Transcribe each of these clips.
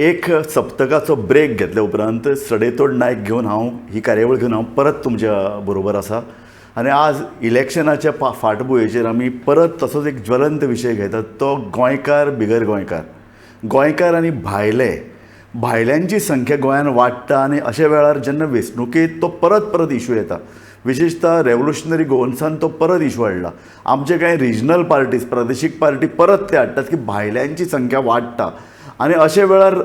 एक सप्तकाचो ब्रेक घेतल्या उपरांत सडेतोड नायक घेवन हांव ही कार्यावळ घेवन हांव परत तुमच्या बरोबर आसा. आनी आज इलेक्शनाच्या फाटभुंयेचेर आमी परत तसोच एक ज्वलंत विशय घेतात, तो गोंयकार बिगर गोंयकार, गोंयकार आनी भायले, भायल्यांची संख्या गोंयांत वाडटा. आनी अशा वेळार जेन्ना वेंचणुकेंत तो परत परत इशू येता, विशेशतः रेवोल्युशनरी गोवन्सान तो परत इशू हाडला. आमचे कांय रिजनल पार्टीज, प्रादेशीक पार्टी परत ते हाडटात की भायल्यांची संख्या वाडटा. आनी अशा वेळार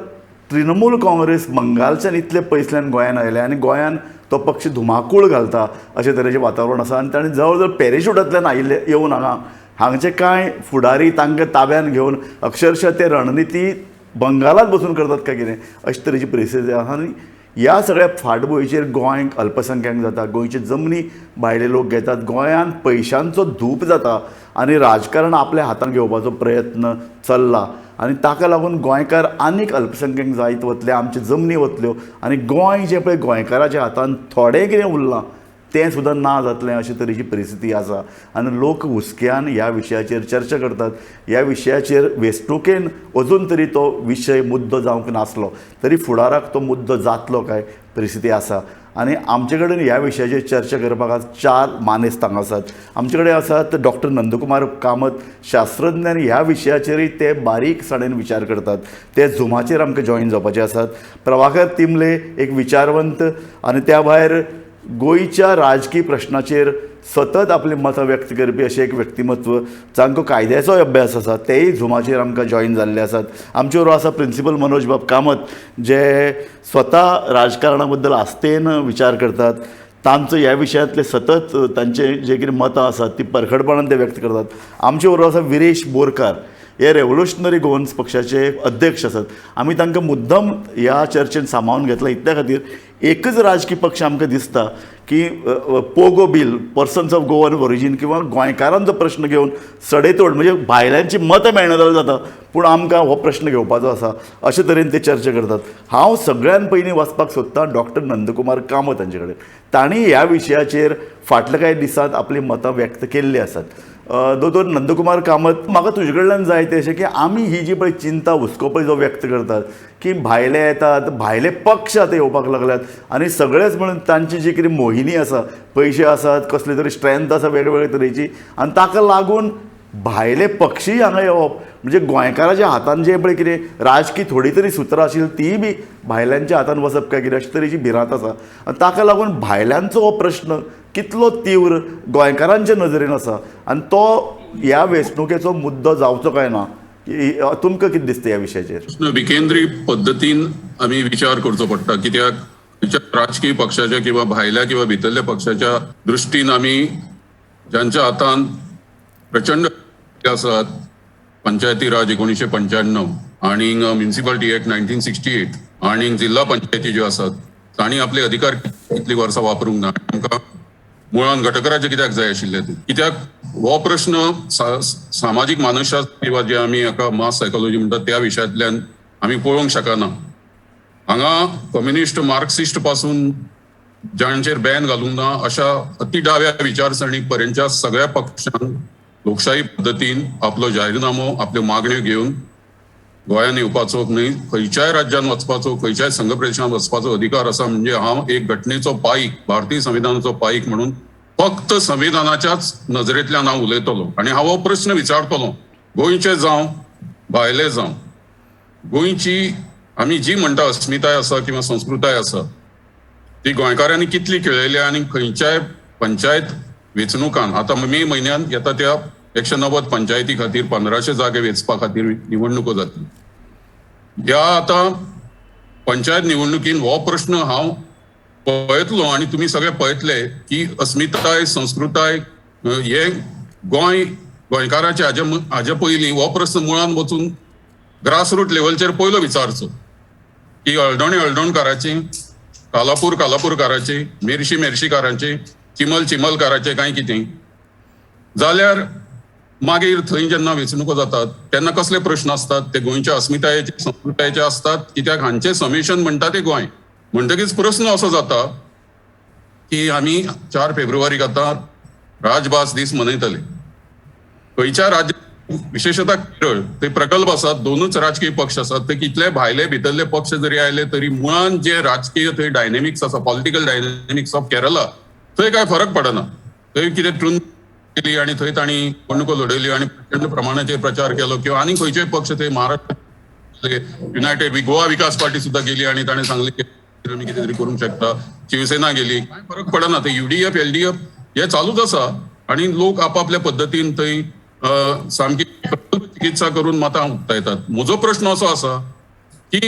तृणमूल काँग्रेस बंगालच्यान इतले पयसल्यान गोंयांत आयले आनी गोंयांत तो पक्ष धुमाकूळ घालता अशे तरेचें वातावरण आसा. आनी ताणें जवळ जवळ पॅरेशुटांतल्यान आयिल्ले येवन हांगा हांगचे कांय फुडारी तांकां ताब्यान घेवन अक्षरशः ते रणनिती बंगालात बसून करतात काय कितें अशे तरेची परिस्थिती आसा. आनी ह्या सगळ्या फाटभुंयेचेर गोंय अल्पसंख्याक जाता, गोंयची जमनी भायले लोक घेतात, गोंयांत पयशांचो धूप जाता आनी राजकारण आपल्या हातांत घेवपाचो प्रयत्न चल्ला. आनी ताका लागून गोंयकार आनीक अल्पसंख्याक जायत वतले, आमच्यो जमनी वतल्यो आनी गोंय जें पळय गोंयकाराच्या हातांत थोडें कितें उरलां तें सुद्दां ना जातलें अशे तरेची परिस्थिती आसा. आनी लोक हुस्क्यान ह्या विशयाचेर चर्चा करतात. ह्या विशयाचेर वेंचणुकेन अजून तरी तो विशय मुद्दो जावंक नासलो तरी फुडाराक तो मुद्दो जातलो काय परिस्थिती आसा. आनी आमचे कडेन ह्या विशयाचेर चर्चा करपाक आज चार मानेस्त हांगा आसात. आमचे कडेन आसात डॉक्टर नंदकुमार कामत, शास्त्रज्ञ, आनी ह्या विशयाचेरय ते बारीकसाणेन विचार करतात. ते झुमाचेर आमकां जॉयन जावपाचे आसात. प्रभाकर तिमले एक विचारवंत आनी त्या भायर गोंयच्या राजकी प्रश्नाचेर सतत आपली मतां व्यक्त करपी अशें एक व्यक्तिमत्व, जांकां कायद्याचोय अभ्यास आसा, तेय झुमाचेर आमकां जॉयन जाल्ले आसात. आमचे बरोबर आसा प्रिंसिपल मनोज बाब कामत, जे स्वता राजकारणा बद्दल आस्थेन विचार करतात. तांचो ह्या विशयांतले सतत तांचे जे कितें मतां आसात ती परखडपणान ते व्यक्त करतात. आमचे बरोबर आसा विरेश बोरकार, हे रेवोल्युशनरी गोवन्स पक्षाचे अध्यक्ष आसात. आमी तांकां मुद्दम ह्या चर्चेन सामावून घेतला इतल्या खातीर, एकच राजकी पक्ष आमकां दिसता की POGO bill, persons of Goan origin किंवा गोंयकारांचो प्रश्न घेवन सडेतोड म्हणजे भायल्यांची मतां मेळना जाल्यार जाता, पूण आमकां हो प्रश्न घेवपाचो आसा अशे तरेन ते चर्चा करतात. हांव सगळ्यान पयलीं वचपाक सोदतां डॉक्टर नंदकुमार कामत हांचे कडेन. तांणी ह्या विशयाचेर फाटल्या कांय दिसांत आपलीं मतां व्यक्त केल्लीं आसात. दोतोर नंदकुमार कामत, म्हाका तुजे कडल्यान जाय तें अशें की आमी ही जी पळय चिंता, हुस्को पळय जो व्यक्त करतात की भायले येतात, भायले पक्ष आतां येवपाक लागल्यात आनी सगळेच म्हणून तांची जी कितें मोहिनी आसा, पयशे आसात, कसली तरी स्ट्रेंथ आसा वेगळे वेगळे तरेची, आनी ताका लागून भायले पक्षीय हांगा येवप म्हणजे गोंयकाराच्या हातान जें पळय कितें राजकी थोडी तरी सुत्रां आशिल्ली तीय बी भायल्यांच्या हातान वचप काय कितें अशे तरेची भिरांत आसा. आनी ताका लागून भायल्यांचो हो प्रश्न कितलो तीव्र गोंयकारांच्या नजरेन आसा आनी तो ह्या वेंचणुकेचो मुद्दो जावचो काय ना, तुमकां कितें दिसता ह्या विशयाचेर? प्रश्न विकेंद्री पद्दतीन आमी विचार करचो पडटा, कित्याक खंयच्या राजकीय पक्षाच्या किंवा भायल्या किंवा भितरल्या पक्षाच्या दृश्टीन आमी ज्यांच्या हातान प्रचंड आसात, पंचायती राज 1995 आणि म्युनिसिपालिटी ऍक्ट 1968 आणि जिल्हा पंचायती ज्यो आसात, तांणी आपले अधिकार कितली वर्सां वापरूंक ना. आमकां मुळान घटकराज्य कित्याक जाय आशिल्लें तें? कित्याक हो प्रश्न सामाजीक मानसशास्त्र किंवा जे आमी हाका मास सायकोलॉजी म्हणटात त्या विशयांतल्यान आमी पळोवंक शकना. हांगा कम्युनिस्ट, मार्क्सिस्ट पासून जांचेर बॅन घालूंक ना अशा अति डाव्या विचारसरणी पर्यंतच्या सगळ्या पक्षांक लोकशाही पद्दतीन आपलो जाहीरनामो, आपल्यो मागण्यो घेवन गोंयांत येवपाचो न्हय, खंयच्याय राज्यांत वचपाचो, खंयच्याय संघ प्रदेशांत वचपाचो अधिकार आसा. म्हणजे हांव एक घटनेचो पाईक, भारतीय संविधानाचो पाईक म्हणून फक्त संविधानाच्याच नजरेंतल्यान हांव उलयतलो आनी हांव हो प्रश्न विचारतलो, गोंयचे जावं भायले जावं. गोंयची आमी जी म्हणटा अस्मिताय आसा किंवा संस्कृताय आसा, ती गोंयकारांनी कितली खेळयल्या आनी खंयच्याय पंचायत वेंचणुकान आतां मे म्हयन्यान येता त्या 190 पंचायती खातीर 1500 जागे वेंचपा खातीर निवडणुको जातली. ह्या आतां पंचायत निवडणुकीन हो प्रश्न हांव पळयतलो आनी तुमी सगळे पळयतले की अस्मिताय, संस्कृताय हे गोंय गोंयकाराचे हाजे पयलीं हो प्रश्न मुळान वचून ग्रासरूट लेवलचेर पयलो विचारचो की हळदोणे हळदोणकाराची, कालापूर कालापूरकाराची, मेरशी मेरशीकारांची, चिमल चिमलकाराचे काय कितें जाल्यार मागीर थंय जेन्ना वेंचणुको जातात तेन्ना कसले प्रश्न आसतात ते गोंयच्या अस्मितायेचे, संस्कृतायेचे आसतात, कित्याक हांचें समेशन म्हणटा ते गोंय. म्हणटकीच प्रस्न असो जाता की आमी 4 फेब्रुवारीक आतां राजभास दीस मनयतले. खंयच्या राज्यात विशेषतः केरळ ते प्रकल्प आसात, दोनूच राजकीय पक्ष आसात, ते कितले भायले भितरले पक्ष जरी आयले तरी मुळान जे राजकीय थंय डायनेमिक्स आसा, पॉलिटिकल डायनेमिक्स ऑफ केरला, थंय काय फरक पडना. थंय कितें तृण केली आनी थंय तांणी निवडणुको लढयल्यो आनी प्रचंड प्रमाणाचेर प्रचार केलो किंवा आनी खंयचेय पक्ष थंय महाराष्ट्र युनायटेड गोवा विकास पार्टी सुद्धा गेली आनी ताणें सांगलें की आमी कितें तरी करूंक शकता, शिवसेना गेली, कांय फरक पडना. थंय युडीएफ एलडीएफ हे चालूच आसा आनी लोक आपापल्या पद्दतीन थंय सामकी चिकित्सा करून मतां उक्तायतात. म्हजो प्रश्न असो आसा की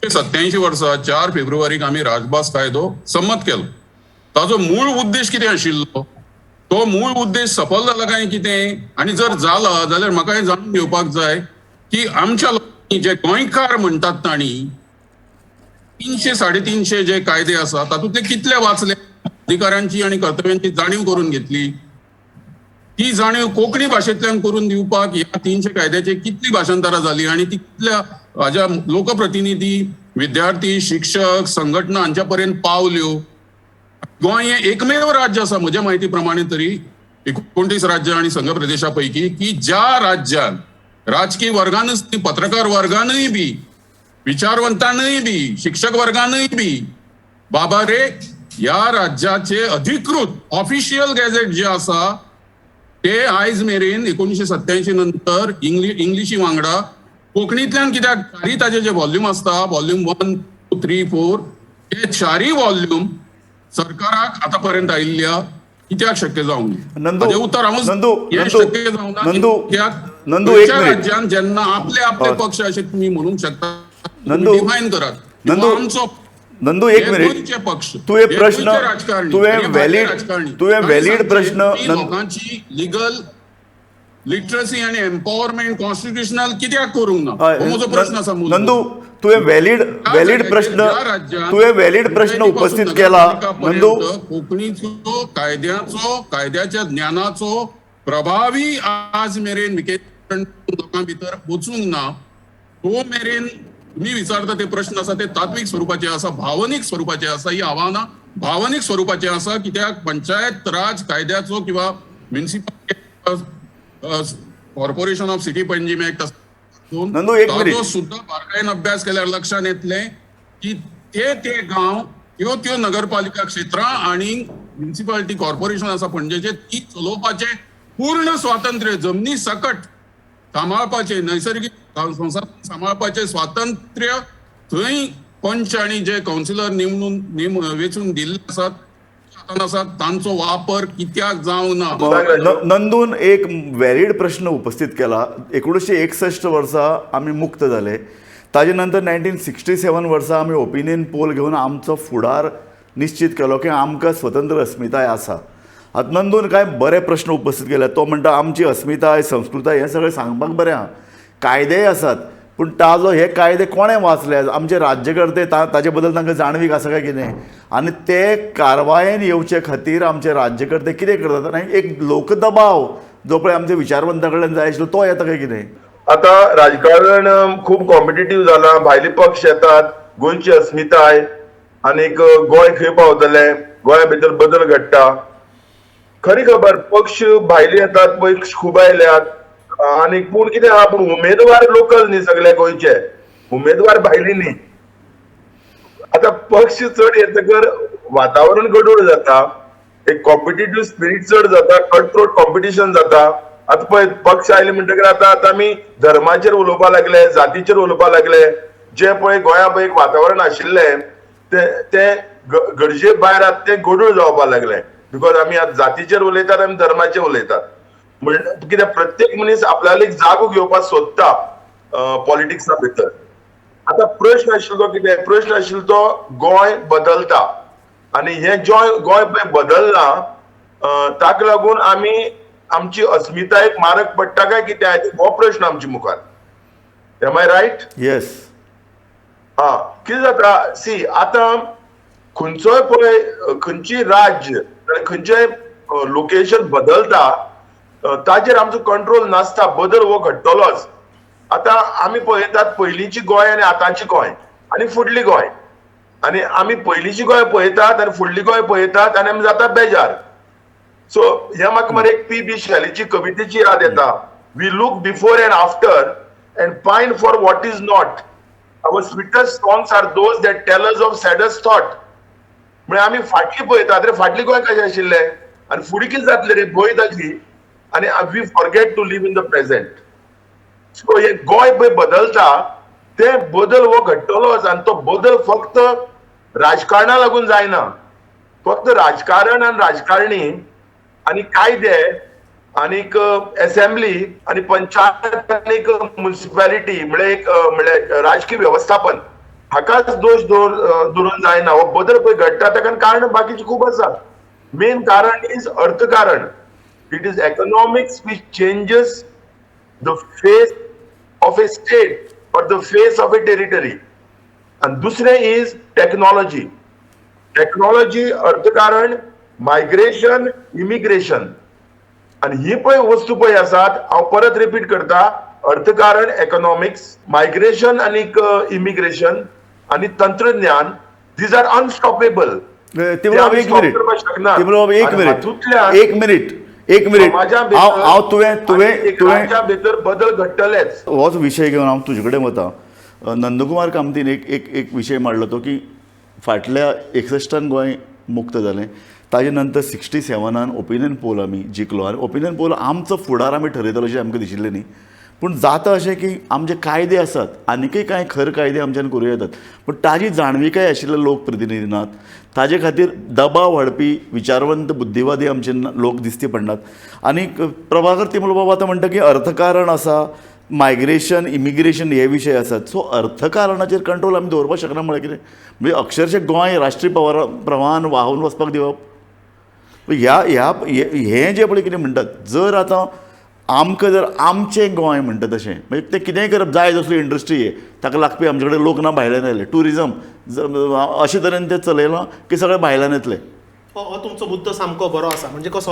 87 वर्सा 4 फेब्रुवारीक आमी राजभास कायदो संमत केलो, ताजो मूळ उद्देश कितें आशिल्लो, तो मूळ उद्देश सफल जाला काय कितें, आनी जर जाला जाल्यार म्हाका हें जाणून घेवपाक जाय की आमच्या लोकांनी जे गोंयकार म्हणटात तांणी 300 350 जे कायदे आसा तातूंतले कितले वाचले, अधिकारांची आनी कर्तव्यांची जाणीव करून घेतली, ती जाणीव कोंकणी भाशेंतल्यान करून दिवपाक ह्या 300 कायद्याची कितली भाशांतरां जाली आनी ती कितल्या हाज्या लोकप्रतिनिधी, विद्यार्थी, शिक्षक, संघटना हांच्या पर्यंत पावल्यो. गोंय हें एकमेव राज्य आसा म्हज्या म्हायती प्रमाणे तरी 29 राज्यां आनी संघ प्रदेशा पैकी की ज्या राज्यान राजकीय वर्गानच न्ही, पत्रकार वर्गानूय बी, विचारवंतानूय बी, शिक्षक वर्गानूय बी, बाबा रे ह्या राज्याचे अधिकृत ऑफिशियल गॅझेट जे आसा ते आयज मेरेन 1987 नंतर इंग्लिशी वांगडा कोंकणींतल्यान कित्याक चारी ताजे जे व्हॉल्यूम आसता, व्हॉल्यूम 1 2 3 4, हे चारी व्हॉल्यूम सरकाराक आतां पर्यंत आयिल्ल्या कित्याक शक्य जावंक ना? नंदू, हाजें उत्तर हांवूच नंदू, हें नंदू, शक्य जावंक ना नंदू, कित्याक नंदू, एक खंयच्या मिनिट. राज्यान जेन्ना आपले आपले हय. पक्ष अशें तुमी म्हणूंक शकता, नंदू, डिफायन करात नंदू, आमचो नंदू एक हे मिनिट, गोंयचे पक्ष, तुवें हे प्रश्न गोंयचे राजकारणी, तुवें हे भायले व्हॅलिड राजकारणी. तुवें तांणी व्हॅलिड सांगचें प्रश्न की लोकांची लिगल लिटरसी आनी एम्पॉवरमेंट कॉन्स्टिट्युशनल कित्याक करूंक ना, हय, हो म्हजो प्रश्न आसा मूलभूत. नंदू, तुवें व्हॅलिड व्हॅलिड प्रश्न ज्या राज्यात तुवें व्हॅलिड प्रश्न उपस्थित केला नंदू. कोंकणीचो कायद्याचो कायद्याच्या ज्ञानाचो प्रभावी आज मेरेन विकेंद्रीकरण लोकां भितर वचूंक ना, तो मेरेन तुम्ही विचारता ते प्रश्न आसा ते तात्वीक स्वरुपाचे आसा, भावनीक स्वरुपाचे आसा. ही आव्हानां भावनीक स्वरुपाचे आसा कित्याक पंचायत राज कायद्याचो किंवा municipal corporation of city Panjim act आसा नंदू, एक मिनिट. ताजो सुद्धा बारकायेन अभ्यास केल्यार लक्षात येतलें की ते ते गांव, त्यो त्यो नगरपालिका क्षेत्रां आनी म्युनिसिपालिटी कॉर्पोरेशन आसा पणजेचे, ती चलोवपाचें पूर्ण स्वातंत्र्य, जमनी सकट सांबाळपाचें, नैसर्गिक संसाधन सांबाळपाचें स्वातंत्र्य थंय पंच आनी जे कावन्सिलर निवडून वेंचून दिल्ले आसात, हातान आसात, तांचो वापर कित्याक जावंक ना? नंदून एक व्हॅलिड प्रश्न उपस्थित केला. 1961 वर्सा आमी मुक्त जाले, ताजे नंतर 1967 वर्सा आमी ओपिनियन पोल घेवन आमचो फुडार निश्चित केलो की आमकां स्वतंत्र अस्मिताय आसा. आतां नंदून कांय बरे प्रश्न उपस्थित केले. तो म्हणटा आमची अस्मिताय, संस्कृताय हें सगळें सांगपाक बरें आहा, कायदेय आसात, पूण ताजो हे कायदे कोणें वाचले, आमचे राज्यकर्ते ताजे बद्दल तांकां जाणवीक आसा काय कितें, आनी ते कारवायेन येवचे खातीर आमचे राज्यकर्ते कितें करतात, आनी एक लोकदबाव जो पळय आमच्या विचारवंता कडल्यान जाय आशिल्लो तो येता काय कितें. आतां राजकारण खूब कॉम्पिटिटीव जालां, भायले पक्ष येतात, गोंयची अस्मिताय आनीक गोंय खंय पावतलें, गोंया भितर बदल घडटा. खरी खबर, पक्ष भायले येतात, पक्ष खूब आयल्यात आनी पूण कितें आहा, पूण उमेदवार लोकल न्ही, सगळे गोंयचे उमेदवार भायले न्ही. आतां पक्ष चड येतकर वातावरण गडूळ जाता, एक कॉम्पिटिटीव स्पिरीट चड जाता, कटथ्रोट कॉम्पिटिशन जाता. आतां पळय पक्ष आयले म्हणटकीर आतां आतां आमी धर्माचेर उलोवपाक लागले, जातीचेर उलोवपाक लागले. जे पळय गोंया पळय एक वातावरण आशिल्लें ते ते गरजे भायर आतां तें गडूळ जावपाक लागलें, because आमी आतां जातीचेर उलयतात, आमी धर्माचेर उलयतात. म्हण कित्याक प्रत्येक मनीस आपल्याला एक जागो घेवपाक सोदता पॉलिटिक्सा भितर. आतां प्रश्न आशिल्लो तो कितें, प्रश्न आशिल्लो तो गोंय बदलता आनी हें गोंय पळय बदललां, ताका लागून आमी आमची अस्मितायेक मारक पडटा काय कितें, हो प्रश्न आमच्या मुखार. Am I right? Yes. हा, कितें जाता सी, आतां खंयचोय पळय खंयची राज्य खंयचेय लोकेशन बदलता ताजेर आमचो कंट्रोल नासता, बदल हो घडटलोच. आतां आमी पळयतात पयलींची गोंय आनी आतांची गोंय आनी फुडली गोंय, आनी आमी पयलींची गोंय पळयतात आनी फुडली गोंय पळयतात आनी आमी जाता बेजार. सो हे म्हाका मरे एक पी बी शैलीची कवितेची याद येता. We look before and after and pine for what is not. Our sweetest songs are those that tell us of saddest thought. म्हणजे आमी फाटली पळयतात रे, फाटली गोंय कशें आशिल्लें आनी फुडें कितें जातलें रे पळयत आसली आनी we forget to live in the present. So हे गोंय पळय बदलता, ते बदल हो घडटलोच आनी तो बदल फक्त राजकारणा लागून जायना. फक्त राजकारण आनी राजकारणी आनी कायदे आनीक एसेंब्ली आनी पंचायत आनीक म्युनिसिपॅलिटी म्हळ्यार एक म्हळ्यार राजकीय वेवस्थापन हाकाच दोश दवरून जायना. हो बदल पळय घडटा ताका कारण बाकीचे खूब आसा. मेन कारण is अर्थकारण. It is economics which changes the face of a state or the face of a territory. आनी दुसरें is technology. Technology, अर्थकारण, मायग्रेशन, इमिग्रेशन आनी ही पळय वस्तू पळय आसात. हांव परत रिपीट करता, अर्थकारण, इकॉनॉमिक्स, मायग्रेशन आनीक इमिग्रेशन आनी तंत्रज्ञान, these are unstoppable. तिमरो, एक मिनिट. तिमरो, एक मिनिट, एक मिनिट, एक मिनिट. हांव हांव तुवें तुवें तुवें भितर बदल घडटलेच. होच विशय घेवन हांव तुजे कडेन वता. नंदकुमार कामतीन एक एक एक विशय मांडलो तो की फाटल्या 61 गोंय मुक्त जालें, ताजे नंतर 67 ओपिनियन पोल आमी जिखलो आनी ओपिनियन पोल आमचो फुडार आमी ठरयतलो अशें आमकां दिशिल्लें न्ही. पूण जाता अशें की आमचे कायदे आसात, आनीकय कांय खर कायदे आमच्यान करूं येतात, पूण ताजी जाणविकाय आशिल्ले लोकप्रतिनिधी नात. ताजे खातीर दबाव हाडपी विचारवंत बुद्धिवादी आमचे लोक दिसती पडनात. आनी प्रभाकर तिमलो बाबा आतां म्हणटा की अर्थकारण आसा, मायग्रेशन, इमिग्रेशन हे विशय आसात. सो अर्थकारणाचेर कंट्रोल आमी दवरपाक शकना म्हळ्यार कितें? म्हणजे अक्षरशः गोंय राष्ट्रीय प्रवाहान वाहून वचपाक दिवप ह्या ह्या हें जें पळय कितें म्हणटात, जर आतां आमकां जर आमचें गोंय म्हणटा तशें म्हणजे तें कितेंय करप जाय, जसली इंडस्ट्री ताका लागपी आमचे कडेन लोक ना, भायल्यान आयले, ट्युरिजम अशे तरेन तें चलयलां की सगळें भायल्यान येतलें. हो तुमचो मुद्दो सामको बरो आसा. म्हणजे कसो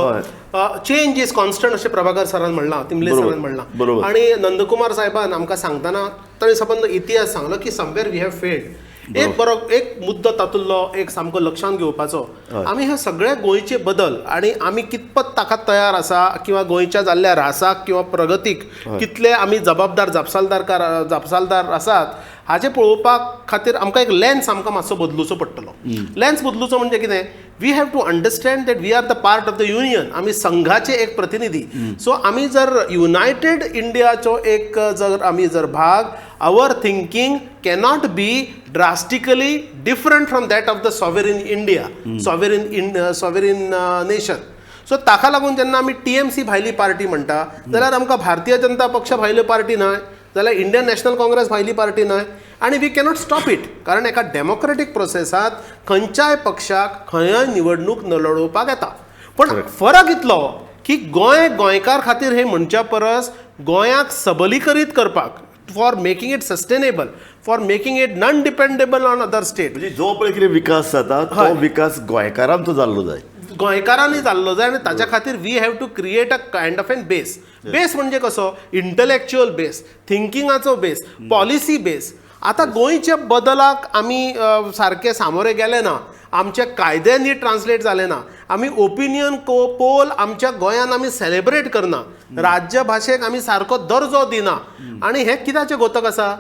चेंज is constant अशें प्रभाकर सरान म्हणलां, तिमले सरान म्हणलां आनी नंदकुमार साहेबान आमकां सांगतना ताणें सबंद इतिहास सांगलो की समवेर we have failed. एक बरो एक मुद्दो तातूंतलो एक सामको लक्षांत घेवपाचो, आमी हे सगळे गोंयचे बदल आनी आमी कितपत ताका तयार आसा किंवा गोंयच्या जाल्ल्या ऱ्हासाक किंवा प्रगतीक कितले आमी जबाबदार जापसालदार आसात हाजें पळोवपाक खातीर आमकां एक लेन्स आमकां मातसो बदलुचो पडटलो. लेन्स बदलुचो म्हणजे कितें, we have to understand that we are the part of the union. आमी संघाचे एक प्रतिनिधी. सो आमी जर युनायटेड इंडियाचो एक जर आमी जर भाग, our thinking cannot be drastically different from that of the sovereign India, sovereign nation. So ताका लागून जेन्ना आमी TMC भायली पार्टी म्हणटा जाल्यार आमकां भारतीय जनता पक्ष भायल्यो पार्टी न्हय, जाल्यार इंडियन नॅशनल काँग्रेस भायली पार्टी न्हय, आनी we cannot stop it. कारण एका डेमोक्रेटीक प्रोसेसांत खंयच्याय पक्षाक खंय निवडणूक लडोवपाक येता. पण फरक इतलो की गोंय गोंयकार खातीर हे म्हणच्या परस गोंयाक सबलीकरीत करपाक, for making it sustainable, for making it non dependable on other state. म्हणजे जो पळय कितें विकास जाता तो विकास गोंयकारांचो जाल्लो जाय, गोंयकारांनी जाल्लो जाय. आनी ताच्या खातीर we have to create a kind of an base. Base म्हणजे कसो, इंटलेक्च्युअल बेस, थिंकिंगाचो बेस, पॉलिसी बेस. आतां गोंयच्या बदलाक आमी सारके सामोरे गेले ना, आमच्या कायद्यांनी ट्रान्सलेट जाले ना, आमी ओपिनियन पोल आमच्या गोंयान आमी सेलेब्रेट करना, राज्य भाशेक आमी सारको दर्जो दिना. आनी हें कित्याचें गोतक आसा?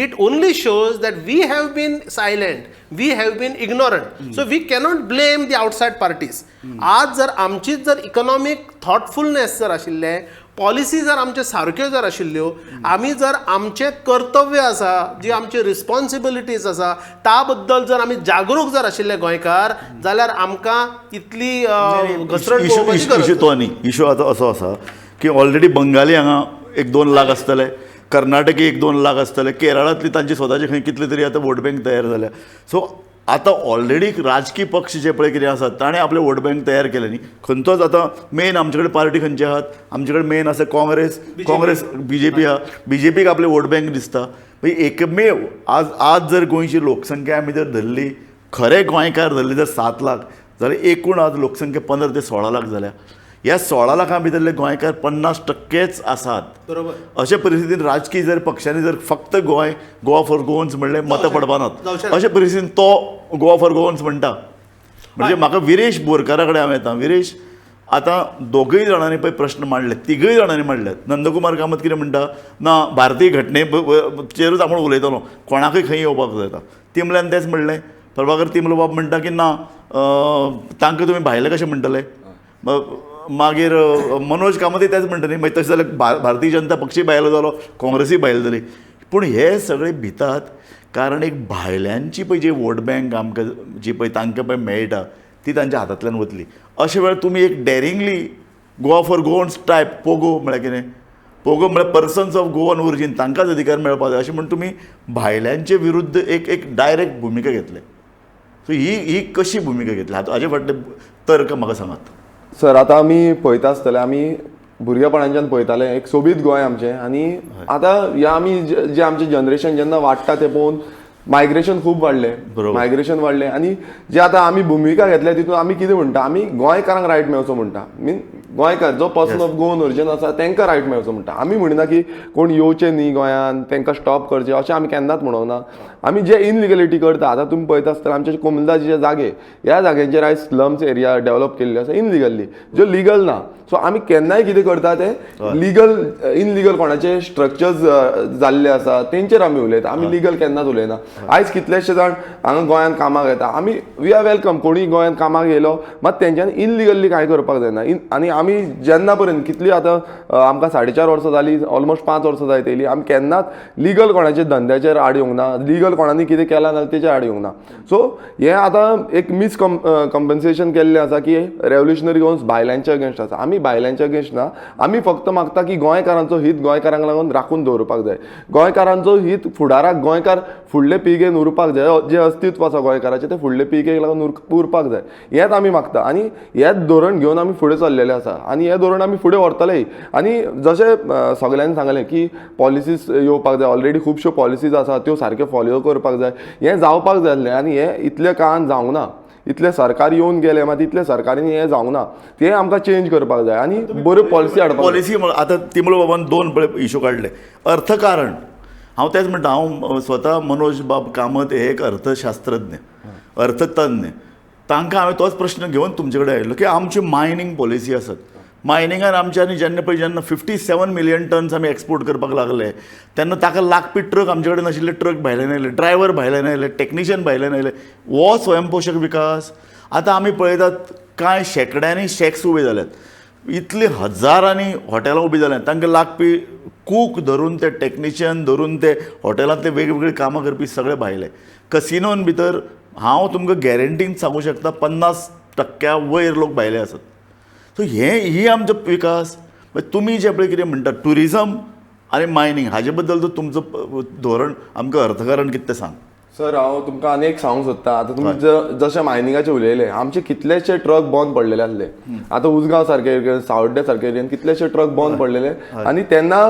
It only shows that we have been silent, we have been ignorant. So we cannot blame the outside parties. आज जर आमचीच जर इकॉनॉमीक थॉटफुलनेस जर आशिल्लें, पॉलिसी जर आमच्यो सारक्यो जर आशिल्ल्यो, आमी जर आमचें कर्तव्य आसा, जी आमची रिस्पॉन्सिबिलिटीज आसा ता बद्दल जर आमी जागरूक जर आशिल्ले गोंयकार जाल्यार आमकां इतली घसरण पळोवपाची गरज इशू तो न्ही. इशू आतां असो आसा की ऑलरेडी बंगाली हांगा 1-2 लाख आसतले, कर्नाटकी 1-2 लाख आसतले, केरळांतली तांची स्वताची खंय कितले तरी आतां वोट बँक तयार जाल्या. सो आतां ऑलरेडी राजकीय पक्ष जे पळय कितें आसात ताणें आपले वोट बँक तयार केले न्ही. खंयचोच आतां मेन आमचे कडेन पार्टी खंयची आहात, आमचे कडेन मेन आसा काँग्रेस, काँग्रेस BJP आहा, BJPक आपले वोट बँक दिसता. मागीर एकमेव आज आज जर गोंयची लोकसंख्या आमी जर धरली, खरे गोंयकार धरले जर 7 लाख जाल्यार एकूण आज लोकसंख्या 15 ते 16 लाख जाल्या. ह्या 16 लाखां भितरले गोंयकार 50% आसात. बरोबर. अशे परिस्थितीन राजकीय जर पक्षांनी जर फक्त गोंय गोवा फॉर गोवन्स म्हणलें मतां पडपा नात, अशे परिस्थितीन तो गोवा फॉर गोवन्स म्हणटा. म्हणजे म्हाका विरेश बोरकारा कडेन हांव येता. विरेश, आतां दोगूय जाणांनी पळय प्रश्न मांडले, तिगूय जाणांनी मांडले. नंदकुमार कामत कितें म्हणटा ना भारतीय घटनेचेरूच आपूण उलयतलो, कोणाकूय खंय येवपाक जाता. तिमल्यान तेंच म्हणलें. प्रभाकर तिमलो बाब म्हणटा की ना तांकां तुमी भायले कशें म्हणटले. मागीर मनोज कामतय तेंच म्हणटा न्ही, मागीर तशें जाल्यार भारतीय जनता पक्षूय भायलो जालो, काँग्रेसूय भायली जाली. पूण हे सगळे भितात कारण एक भायल्यांची पळय जी वोट बँक आमकां जी पळय तांकां पळय मेळटा ती तांच्या हातांतल्यान वतली. अशे वेळार तुमी एक daringly Goa for Goans type POGO म्हळ्यार कितें, पोगो म्हळ्यार पर्सन्स ऑफ गोवन ओरिजीन तांकांच अधिकार मेळपाक जाय अशें म्हण तुमी भायल्यांचे विरुद्ध एक एक डायरेक्ट भुमिका घेतले. सो ही ही कशी भुमिका घेतली हाजे फाटले तर्क म्हाका सांगात. सर आतां आमी पळयता आसतले, आमी भुरगेपणाच्यान पळयताले एक सोबीत गोंय आमचें, आनी आतां ह्या आमी जे आमचें जनरेशन जेन्ना वाडटा तें पळोवन मायग्रेशन खूब वाडलें, मायग्रेशन वाडलें. आनी जे आतां आमी भुमिका घेतल्या तितून आमी कितें म्हणटा, आमी गोंयकारांक रायट मेळचो म्हणटा. मीन गोंयकार जो पर्सन ऑफ गोवन ओरिजीन आसा तांकां रायट मेळचो म्हणटा. आमी म्हणिना की कोण येवचे न्ही गोंयान, तांकां स्टॉप करचें अशें आमी केन्नाच म्हणोंक ना. आमी जे इनलिगलिटी करता, आतां तुमी पळयता आसतना आमचे कोमुनिदादीचे जागे, ह्या जाग्यांचेर आयज स्लम्स एरिया डेव्हलप केल्ले आसा इनलिगली, ज्यो लिगल ना. सो आमी केन्नाय कितें करता तें लिगल इनलिगल कोणाचे स्ट्रक्चर्स जाल्ले आसा तेंचेर आमी उलयता, आमी लिगल केन्नाच उलयना. आयज कितलेशे जाण हांगा गोंयांत कामाक येता, आमी we are welcome. कोणूय गोंयांत कामाक येयलो मात तेंच्यांनी इनलिगली कांय करपाक जायना. आनी आमी जेन्ना पर्यंत कितली आतां आमकां 4.5 वर्सां जाली, ऑलमोस्ट 5 वर्सां जायत येयली, आमी केन्नाच लिगल कोणाच्या धंद्याचेर आड येवंक ना, लिगल कोणानी कितें केलां जाल्यार तेचेर आड येवंक ना. सो हें आतां एक मीस कंपन्सेशन केल्लें आसा की रेवोल्युशनरी गोवन्स भायल्यांच्या अगेन्स्ट आसा. आमी भायल्यांच्या अगेन्स्ट ना, आमी फक्त मागता की गोंयकारांचो हित गोंयकारांक लागून राखून दवरपाक जाय, गोंयकारांचो हित फुडाराक गोंयकार फुडले पिळगेन उरपाक जाय, जें अस्तित्व आसा गोंयकाराचें तें फुडले पिळगेक लागून उरपाक जाय, हेंच आमी मागता. आनी हेंच धोरण घेवन आमी फुडें चल्लेलें आसा आनी हें धोरण आमी फुडें व्हरतलेय. आनी जशें सगल्यांनी सांगलें की पॉलिसीज येवपाक जाय, ऑलरेडी खुबश्यो पॉलिसीज आसा त्यो सारक्यो फॉलो करपाक जाय, हें जावपाक जाय आसलें आनी हें इतल्या काळान जावंक ना. इतलें सरकार येवन गेलें मात इतलें सरकारांनी हें जावंक ना, तें आमकां चेंज करपाक जाय आनी बऱ्यो पॉलिसी हाडपाक. पॉलिसी आतां तिमलो बाबान 2 पळय इशू काडले, अर्थकारण. हांव तेंच म्हणटा, हांव स्वता मनोज बाब कामत हे एक अर्थशास्त्रज्ञ, अर्थतज्ञ, तांकां हांवें तोच प्रश्न घेवन तुमचे कडेन आयलो की आमची मायनींग पॉलिसी आसत, मायनिंगान आमच्या आनी जेन्ना पळय जेन्ना 57 मिलियन टन्स आमी एक्सपोर्ट करपाक लागले तेन्ना ताका लागपी ट्रक आमचे कडेन नाशिल्ले, ट्रक भायल्यान आयले, ड्रायव्हर भायल्यान आयले, टॅक्निशियन भायल्यान आयले. हो स्वयंपोशक विकास. आतां आमी पळयतात कांय शेंकड्यांनी शॅक्स उबे जाल्यात, इतली हजारांनी हॉटेलां उबीं जाल्यात, तांकां लागपी कूक धरून ते टॅक्निशियन धरून ते हॉटेलांतले वेगवेगळी कामां करपी सगळे भायले. कसिनोन भितर हांव तुमकां गॅरंटीन सांगूं शकता 50% वयर लोक भायले आसात. सो हे ही आमचो विकास. तुमी जे पळय कितें म्हणटा ट्युरिजम आनी मायनींग हाजे बद्दल तर तुमचो धोरण आमकां अर्थकारण कितें तें सांग. सर हांव तुमकां आनी एक सांगूंक सोदता. आतां तुमी जशें मायनिंगाचें उलयलें, आमचे कितलेशे ट्रक बंद पडलेले आसले. आतां उसगांव सारके एरियेन, सावड्डे सारके एरियेन कितलेशे ट्रक बंद पडलेले आनी तेन्ना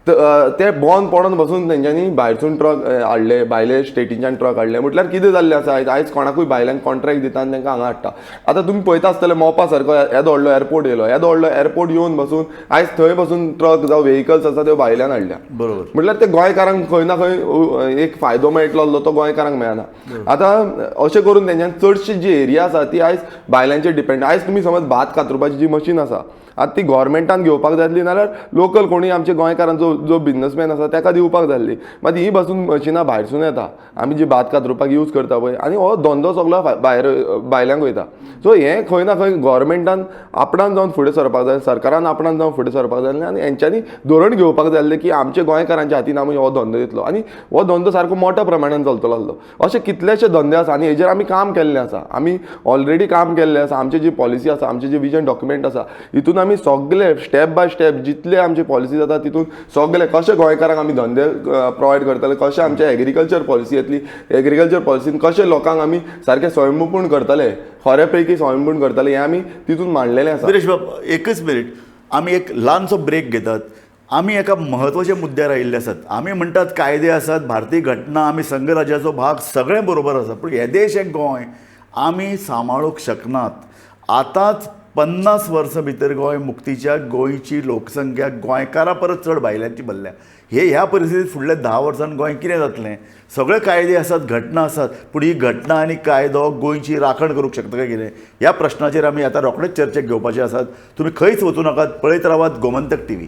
ते बंद पडोन बसून तेंच्यांनी भायरसून ट्रक हाडले, भायले स्टेटीच्यान ट्रक हाडले. म्हटल्यार कितें जाल्लें आसा आयज, आयज कोणाकूय भायल्यान कॉन्ट्रॅक्ट दिता आनी तांकां हांगा हाडटा. आतां तुमी पळयता आसतले मोपा सारको येदो व्हडलो एअरपोर्ट येयलो, येदो व्हडलो एअरपोर्ट येवन बसून आयज थंय बसून ट्रक जावं व्हेकल्स आसा त्यो भायल्यान हाडल्या. बरोबर. म्हटल्यार ते गोंयकारांक खंय ना खंय एक फायदो मेळटलो आसलो तो गोंयकारांक मेळना. आतां अशें करून तेंच्यान चडशी जी एरिया आसा ती आयज भायल्यांचेर डिपेंड. आयज तुमी समज भात कातरुपाची जी मशीन आसा आतां ती गोवोरमेंटान घेवपाक जाय आसली नाल्यार लोकल कोणूय आमचे गोंयकारांचो जो बिजनसमॅन आसा ताका दिवपाक जाय आसली. मात ही बसून मशिनां भायरसून येता, आमी जी भात कातरुपाक यूज करता पळय, आनी हो धंदो सगलो भायर भायल्यांक वयता. सो हें खंय ना खंय गोवोरमेंटान आपणान जावन फुडें सरपाक जाय, सरकारान आपणान जावन फुडें सरपाक जाय आनी हेंच्यांनी धोरण घेवपाक जाय आसलें की आमच्या गोंयकारांच्या हातीन आमी हो धंदो दितलो आनी हो धंदो सारको मोठ्या प्रमाणान चलतलो आसलो. अशे कितलेशे धंदे आसा आनी हेजेर आमी काम केल्लें आसा, आमी ऑलरेडी काम केल्लें आसा. आमची जी पॉलिसी आसा, आमची जी विजन डॉक्युमेंट आसा, हितून आमी सगळे स्टेप बाय स्टेप जितले आमचे पॉलिसी जाता तितून सगळे कशे गोंयकारांक आमी धंदे प्रोवायड करतले, कशे आमचे एग्रीकल्चर पॉलिसी येतली, एग्रीकल्चर पॉलिसीन कशे लोकांक आमी सारके स्वयंपूर्ण करतले, खरे पैकी स्वयंपूर्ण करतले, हें आमी तितून मांडलेलें आसा. विरेश बाब एकच मिनीट, आमी एक ल्हानसो ब्रेक घेतात. आमी एका म्हत्वाच्या मुद्द्यार आयिल्ले आसात. आमी म्हणटात कायदे आसात, भारतीय घटना, आमी संघराज्याचो भाग, सगळें बरोबर आसा, पूण हे देश एक गोंय आमी सांबाळूंक शकनात. आतांच 50 वर्सां भितर गोंय मुक्तीच्या गोंयची लोकसंख्या गोंयकारां परस चड भायल्यांची भरल्या. हे ह्या परिस्थितीत फुडल्या 10 वर्सांत गोंय कितें जातलें? सगळे कायदे आसात, घटना आसात, पूण ही घटना आनी कायदो गोंयची राखण करूंक शकता काय कितें ह्या प्रश्नाचेर आमी आतां रोखडेच चर्चेक घेवपाचे आसात. तुमी खंयच वचूं नाकात, पळयत रावात गोमंतक टीव्ही.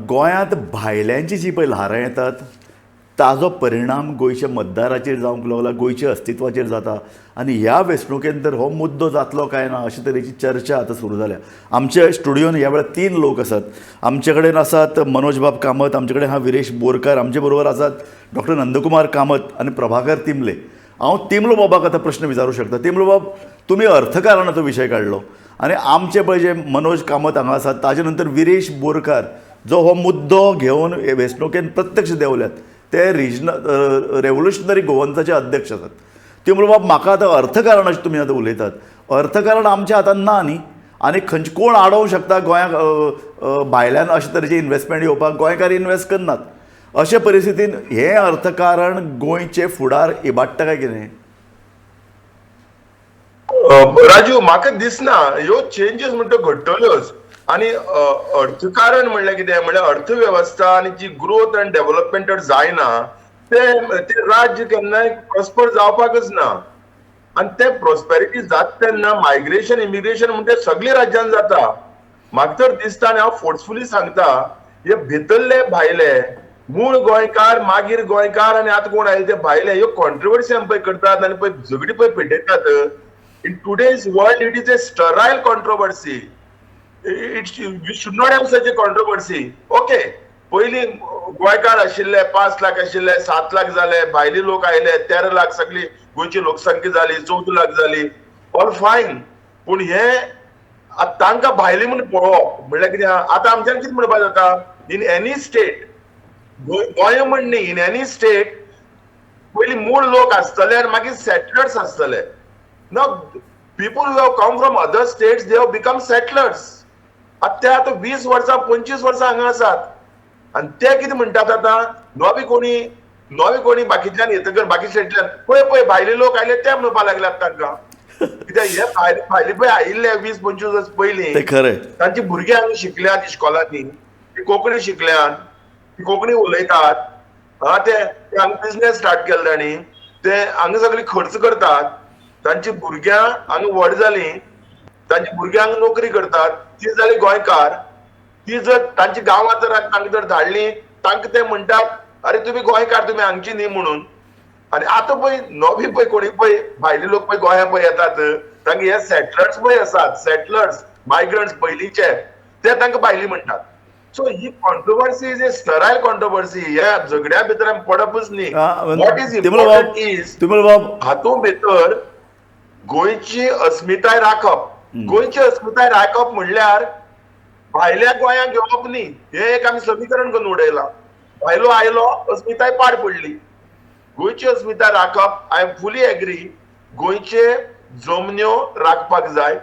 गोंयांत भायल्यांची जी पळय ल्हारां येतात ताजो परिणाम गोंयच्या मतदाराचेर जावंक लागला, गोंयच्या अस्तित्वाचेर जाता आनी ह्या वेंचणुकेन तर हो मुद्दो जातलो काय ना अशे तरेची चर्चा आतां सुरू जाल्या. आमच्या स्टुडियोन ह्या वेळार 3 लोक आसात. आमचे कडेन आसात मनोज बाब कामत, आमचे कडेन आहा विरेश बोरकार, आमचे बरोबर आसात डॉक्टर नंदकुमार कामत आनी प्रभाकर तिमले. हांव तिमलो बाबाक आतां प्रश्न विचारूं शकता. तिमलो बाब, तुमी अर्थकारणाचो विशय काडलो आनी आमचे पळय जे मनोज कामत हांगा आसात, ताजे नंतर विरेश बोरकार जो हो मुद्दो घेवन वेंचणुकेन प्रत्यक्ष देंवल्यात, ते रिजनल रेव्होल्युशनरी गोवन्साचे अध्यक्ष आसात. तिमलो बाब, म्हाका आतां अर्थकारणाचें तुमी आतां उलयतात, अर्थकारण आमच्या हातान ना न्ही, आनी खंयचे कोण आडोवंक शकता गोंयाक भायल्यान अशे तरेचे इन्वेस्टमेंट येवपाक? गोंयकार इन्वेस्ट करनात. अशे परिस्थितीन हें अर्थकारण गोंयचें फुडार इबाडटा काय कितें? राजू, म्हाका दिसना ह्यो चेंजीस म्हणटा घडटल्योच. आनी अर्थकारण म्हणल्यार कितें म्हणल्यार अर्थवेवस्था आनी जी ग्रोथ आनी डेव्हलपमेंट जायना ते राज्य केन्नाय प्रॉस्पर जावपाकच ना. आनी ते प्रॉस्पेरिटी जाता तेन्ना मायग्रेशन इमिग्रेशन म्हणटा सगळे राज्यान जाता. म्हाका तर दिसता आनी हांव फोर्सफुली सांगता, हे भितरले भायले मूळ गोंयकार, मागीर गोंयकार आनी आतां कोण आयले ते भायले, ह्यो कॉन्ट्रोवर्सी आमी पळय करतात आनी पळय झगडी पळय पेटयतात. In today's world it is a sterile controversy. We should not have such a controversy. Okay, पयलीं गोंयकार आशिल्ले 5 लाख आशिल्ले, 7 लाख जाले, भायले लोक आयले 13 लाख, सगळी गोंयची लोकसंख्या जाली 14 लाख जाली, ऑल फायन. पूण हे तांकां भायले म्हूण पळोवप म्हणल्यार कितें? आतां आमच्यान कितें म्हणपाक जाता? इन एनी स्टेट, गोंय म्हण न्ही, इन एनी स्टेट पयलीं मूळ लोक आसतले आनी मागीर सेटलर्स आसतले. Now people who have come from other states, they have become settlers. आतां ते आतां 20 वर्सां 25 वर्सां हांगा आसात आनी ते कितें म्हणटात आतां नवे कोणी बाकीच्यान येतकर बाकी स्टेटल्यान पळय पळय भायले लोक आयले ते म्हणपाक लागल्यात तांकां. कित्याक हे भायले पळय आयिल्ले 20-25 वर्सां पयलीं, खरें, तांची भुरगीं हांगा शिकल्यात इस्कॉलांनी, ती कोंकणी शिकल्यात, ती कोंकणी उलयतात. हा, ते हांगा बिजनेस स्टार्ट केले तांणी, ते हांगा सगळी खर्च करतात, तांची भुरग्यां हांगा व्हड जालीं, तांची भुरग्यांक नोकरी करतात, ती जाली गोंयकार. ती जर तांची गांवां जर तांकां जर धाडली, तांकां ते म्हणटात अरे तुमी गोंयकार, तुमी हांगची न्ही म्हणून. आनी आतां पळय नवी पळय कोणी पळय भायले लोक पळय गोंया पळय येतात, तांकां हे सेटलर्स पळय आसात, सेटलर्स मायग्रंट्स पयलींचे, ते तांकां भायली म्हणटात. So he controversy is a sterile controversy. ह्या झगड्या भितर आमी पडपूच न्ही. What is important is हातूंत भितर गोंयची अस्मिताय राखप. गोंयची अस्मिताय राखप म्हणल्यार भायल्या गोंयांक घेवप न्ही, हे एक आमी समीकरण करून उडयलां. भायलो आयलो, अस्मिताय पाड पडली. गोंयची अस्मिताय राखप, I am fully agree. गोंयचे जमन्यो राखपाक जाय.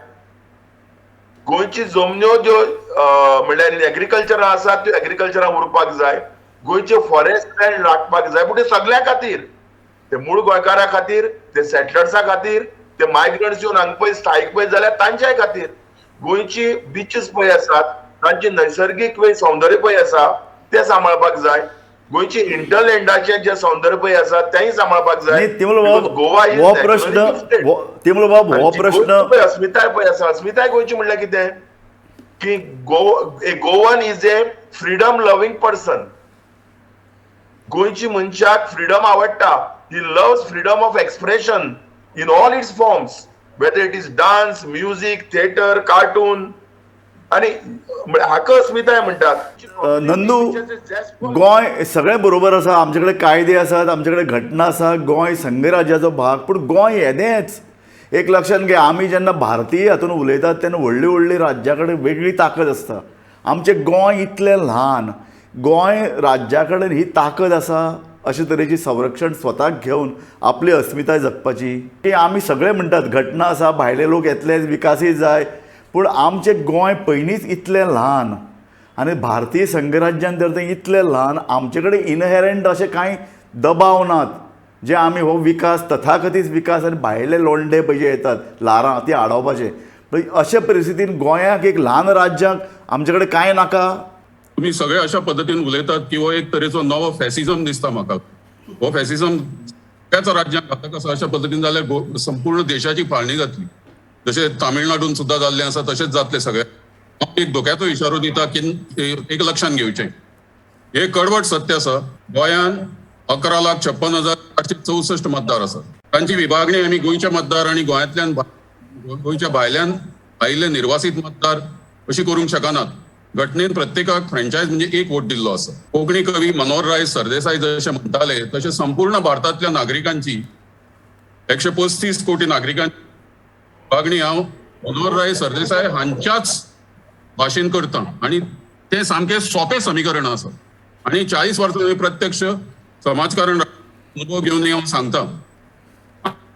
गोंयची जमन्यो ज्यो म्हणल्यार एग्रीकल्चरा आसा त्यो एग्रीकल्चरा उरपाक जाय. गोंयचे फॉरेस्ट लँड राखपाक जाय, पूण ते सगळ्या खातीर, ते मूळ गोंयकारा खातीर, ते सेटलर्सा खातीर, ते मायग्रंट्स येवन हांगा पळय स्थायीक पळय जाल्यार तांच्याय खातीर. गोंयची बिचीस पळय आसात, तांची नैसर्गीक पळय सौंदर्य पळय आसा ते सांबाळपाक जाय. गोंयची इंटरलँडाचे जे सौंदर्य पळय आसा तेंय सांबाळपाक जाय. गोवा हो प्रश्न, हो प्रश्न अस्मिताय पळय आसा. अस्मिताय गोंयची म्हणल्यार कितें? की a Goan is a freedom loving person. गोंयची मनशाक फ्रिडम आवडटा. He loves freedom of expression in all its forms, whether it is dance, music, theatre, cartoon. आणि हाका अस्मिताय म्हणटात. नंदू, गोंय सगळें बरोबर आसा, आमचे कडेन कायदे आसात, आमचे कडेन घटना आसा, गोंय संघराज्याचो भाग, पूण गोंय येदेंच. एक लक्षांत घे, आमी जेन्ना भारतीय हातून उलयतात तेन्ना व्हडली व्हडली राज्या कडेन वेगळी ताकद आसता. आमचें गोंय इतलें ल्हान, गोंय राज्या कडेन ही ताकद आसा अशे तरेची संरक्षण स्वताक घेवन आपली अस्मिताय जगपाची. की आमी सगळे म्हणटात घटना आसा, भायले लोक येतले, विकासय जाय, पूण आमचें गोंय पयलींच इतलें ल्हान आनी भारतीय संघराज्यान जर तें इतलें ल्हान, आमचे कडेन इनहेरंट अशें कांय दबाव नात जे आमी हो विकास तथाकथीत विकास आनी भायले लोंढे पळय जे येतात ल्हारां ती आडावपाचे. अशे परिस्थितीन गोंयाक एक ल्हान राज्याक आमचे कडेन कांय नाका. तुम्ही सगळे अशा पद्दतीन उलयतात की हो एक तरेचो नवो फॅसिझम दिसता म्हाका. हो फॅसिझम त्याच राज्यांत घातक आसा. अशा पद्दतीन जाल्यार संपूर्ण देशाची फाळणी जातली. जशें तामिळनाडून सुद्दां जाल्लें आसा तशेंच जातलें सगळें. हांव एक धोक्याचो इशारो दिता की एक लक्षांत घेवचें, हे कडवट सत्य आसा. गोंयान 11,56,864 मतदार आसात. तांची विभागणी आमी गोंयचे मतदार आनी गोंयांतल्यान गोंयच्या भायल्यान आयिल्ले निर्वासीत मतदार अशी करूंक शकनात. घटनेन प्रत्येकाक फ्रँचायज म्हणजे एक वोट दिल्लो आसा. कोंकणी कवी मनोहरराय सरदेसाय जशें म्हणटाले तशें संपूर्ण भारतांतल्या नागरिकांची 135 कोटी नागरिकांची विभागणी हांव मनोहरराय सरदेसाय हांच्याच भाशेन करता आनी तें सामकें सोंपें समीकरण आसा. आनी 40 वर्सां प्रत्यक्ष समाजकारण अनुभव घेवन हांव सांगता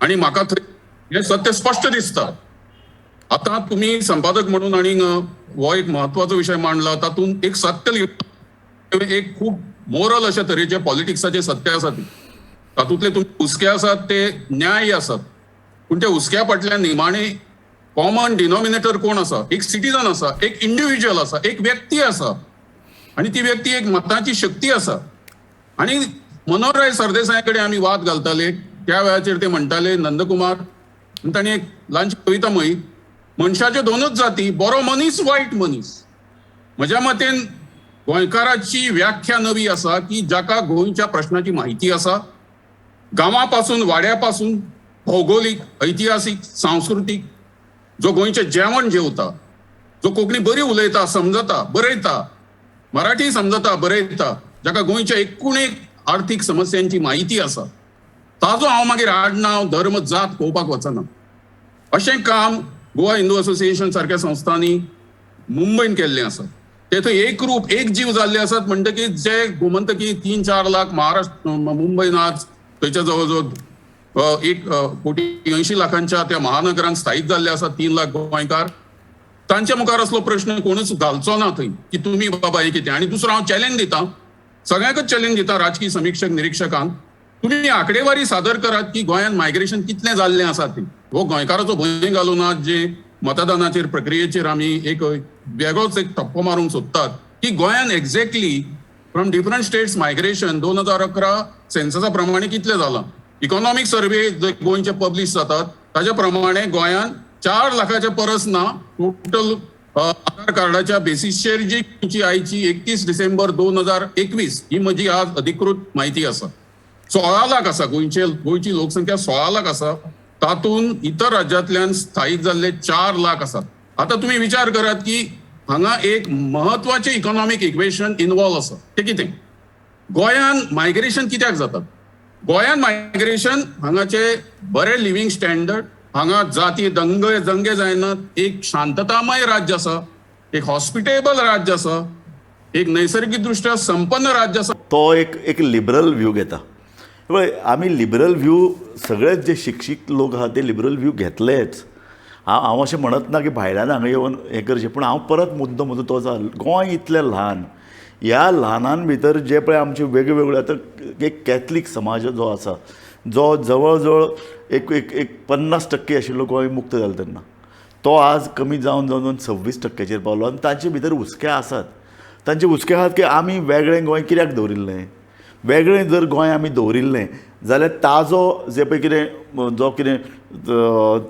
आनी म्हाका थंय हें सत्य स्पश्ट दिसता. आतां तुमी संपादक म्हणून आनी हो एक म्हत्वाचो विशय मांडला, तातूंत एक सत्य, एक खूब मोरल अशा तरेचे पॉलिटिक्साचे सत्य आसा. तातूंतले तुमी हुस्के आसात ते न्याय आसात, पूण त्या हुस्क्या फाटल्यान निमाणे कॉमन डिनॉमिनेटर कोण आसा? एक सिटीजन आसा, एक इंडिव्हिज्युअल आसा, एक व्यक्ती आसा आनी ती व्यक्ती एक मताची शक्ती आसा. आनी मनोहरराय सरदेसाय कडेन आमी वाद घालताले त्या वेळाचेर ते म्हणटाले नंदकुमार, तांणी एक ल्हानशी कविता म्हळी, मनशाच्यो दोनूच जाती, बरो मनीस वायट मनीस. म्हज्या मतेन गोंयकाराची व्याख्या नवी आसा की जाका गोंयच्या प्रश्नाची म्हायती आसा, गांवा पासून वाड्या पासून भौगोलीक, ऐतिहासीक, सांस्कृतीक, जो गोंयचें जेवण जेवता, जो कोंकणी बरी उलयता, समजता, बरयता, मराठी समजता, बरयता, जाका गोंयच्या एकूण एक आर्थीक समस्यांची म्हायती आसा, ताजो हांव मागीर आडनांव, धर्म, जात पळोवपाक वचना. अशें काम गोवा हिंदू असोसिएशन सारक्या संस्थांनी मुंबयन केल्लें आसा. ते थंय एकरूप एक जीव जाल्ले आसात. म्हणटकीर जे गोमंतकी 3-4 लाख महाराष्ट्र मुंबयन आज थंयच्या जवळ जवळ 1,80,00,000 त्या महानगरान स्थायीक जाल्ले आसात 3 लाख गोंयकार. तांच्या मुखार असलो प्रश्न कोणूच घालचो ना थंय की तुमी बाबा हे कितें. आनी दुसरो हांव चॅलेंज दिता, सगळ्यांकच चॅलेंज दिता, राजकीय समिक्षक निरिक्षकांक, तुमी आंकडेवारी सादर करात की गोंयांत मायग्रेशन कितलें जाल्लें आसा तें. हो गोंयकाराचो भंय घालून आज जे मतदानाचेर प्रक्रियेचेर आमी एक वेगळोच एक ठप्पो मारूंक सोदतात की गोंयांत exactly from different states migration 2011 सेन्ससा प्रमाणे कितलें जालां. इकॉनॉमीक सर्वे जे गोंयचे पब्लीश जातात ताच्या प्रमाणे गोंयांत 4 लाखाच्या परस ना टोटल आधार कार्डाच्या बेसीसचेर जी तुमची आयची 31 डिसेंबर 2021 ही म्हजी आज अधिकृत म्हायती आसा, 16 लाख आसा. गोंयची लोकसंख्या 16 लाख आसा, तातूंत इतर राज्यांतल्यान स्थायीक जाल्ले 4 लाख आसात. आतां तुमी विचार करात की हांगा एक म्हत्वाचें इकॉनॉमीक इक्वेशन इनवॉल्व आसा. तें कितें? गोंयांत मायग्रेशन कित्याक जाता? गोंयांत मायग्रेशन हांगाचे बरे लिव्हिंग स्टँडर्ड, हांगा जाती दंगे दंगे जायनात, एक शांततामय राज्य आसा, एक हॉस्पिटेबल राज्य आसा, एक नैसर्गिक दृष्ट्या संपन्न राज्य आसा. तो एक एक लिबरल व्यू घेता. पळय आमी लिबरल व्यू सगळेच जे शिक्षीत लोक आहा ते लिबरल व्यू घेतलेच. हांव अशें म्हणत ना की भायल्यान हांगा येवन हें करचें, पूण हांव परत मुद्दो म्हजो तोच आहा. गोंय इतलें ल्हान, ह्या ल्हानान भितर जे पळय आमचे वेगवेगळे आतां एक कॅथलीक समाज जो आसा जो जवळ जवळ एक एक एक 50% आशिल्लो गोंय मुक्त जालें तेन्ना, तो आज कमी जावन जावन जावन 26% पावलो. आनी तांचे भितर हुस्के आसात, तांचे हुस्के आसात की आमी वेगळें गोंय कित्याक दवरिल्लें. वेगळें जर गोंय आमी दवरिल्लें जाल्यार ताजो जे पळय कितें जो कितें